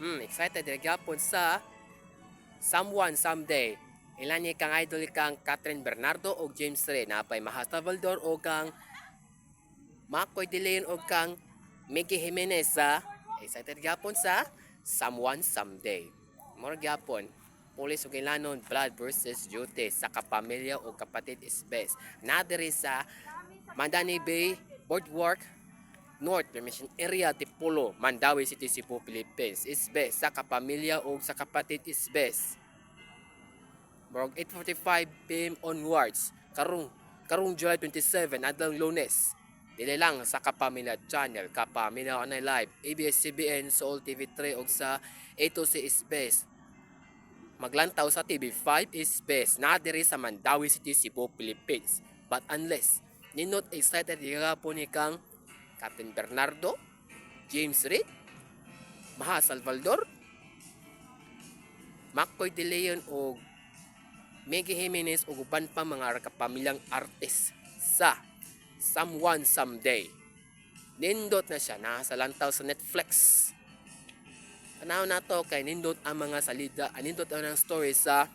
Excited ra gyapon sa Someone Someday. Ilan ni kang idol kang Kathryn Bernardo o James Reid. Napay Maja Salvador o kang Macoy De Leon o kang Miggy Jimenez sa excited gyapon sa Someone Someday. Mura gyapon. Pulis ug ilanon, Blood versus Duty sa Kapamilya o Kapatid is Best. Na diri sa Mandani Bay Boardwalk North Permission Area, Tipolo, Mandaue City, Cebu, Philippines. Is best sa Kapamilya o sa Kapatid is Best. Murag 8:45 PM onwards. Karong July 27, adlong Lunes. Dili lang sa Kapamilya Channel, Kapamilya Online Live, ABS-CBN, Soul TV3 ug sa A to C is Best. Maglantaw sa TV5 is Best na diri sa Mandaue City, Cebu, Philippines. But unless nindot, excited po ni kang Kathryn Bernardo, James Reid, Maja Salvador, Macoy De Leon o Miggy Jimenez ug uban pa mga kapamilyang artist sa Someone Someday. Nindot na siya, nasa lantaw sa Netflix. Tanaw na to kay nindot ang mga salida, ah, nindot ang story sa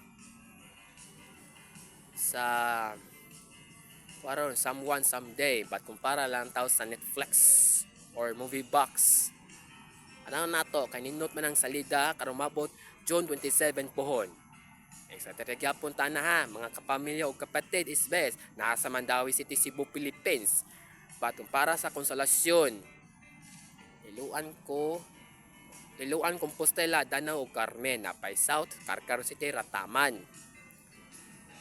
karon Someone Someday, but kumpara lang tao sa Netflix or Movie Box. Tanaw na to kay nindot man ang salida karon mabot June 27 pohon. Excited ra gyapon ta na ha, mga Kapamilya o Kapatid is Best. Nasa Mandaue City, Cebu, Philippines. But para sa Konsolasyon, Liloan ko, Liloan, Compostela, Danao ug Carmen, Napay South, Carcar City, Rataman.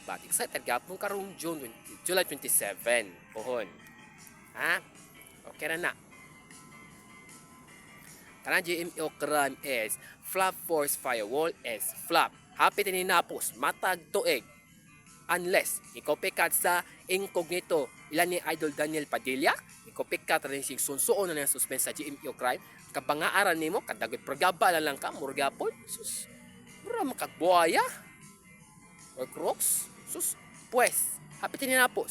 But excited gyapon karong June 20, July 27 pohon. Ha? Okay ra na. Kanang GMO crime is Flap Force Firewall is flop. Hapit ni napos matag tuig. Unless i-copycat sa Incognito ilan ni Idol Daniel Padilla, i-copycat rin si sunsuon na niya suspense sa GMO crime, kabangaaran nimo kadagot pragaba na lang ka murgapon. Sus. Mura makagbuaya. Or crocs. Sus, pues, hapit ni napos.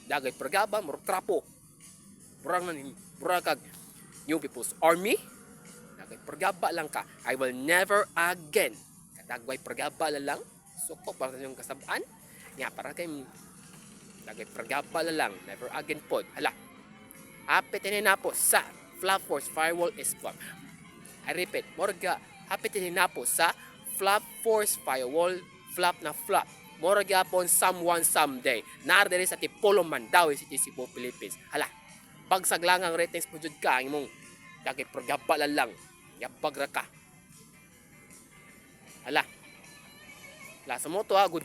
Dagay pragaba, murag trapo. Murag na ni murag kag New People's Army. Dagay pragaba lang ka. I will never again. Kadagway pragaba na lang. Suko para sa inyong kasabaan. Nga para kay dagay pragaba na lang. Never again pod. Hala. Hapit ni napos sa Flap Force Firewall is flop. I repeat, morga hapit ni napos sa Flap Force Firewall flop na flop. Mora gyapon Someone Someday. Naa diri sa Tipolo, Mandaue City, Cebu, Philippines. Hala. Bagsag lang ang ratings mo jud ka ang imong dagay pragaba lang. Yabag ra ka. Hala. La sa mo to ha, good.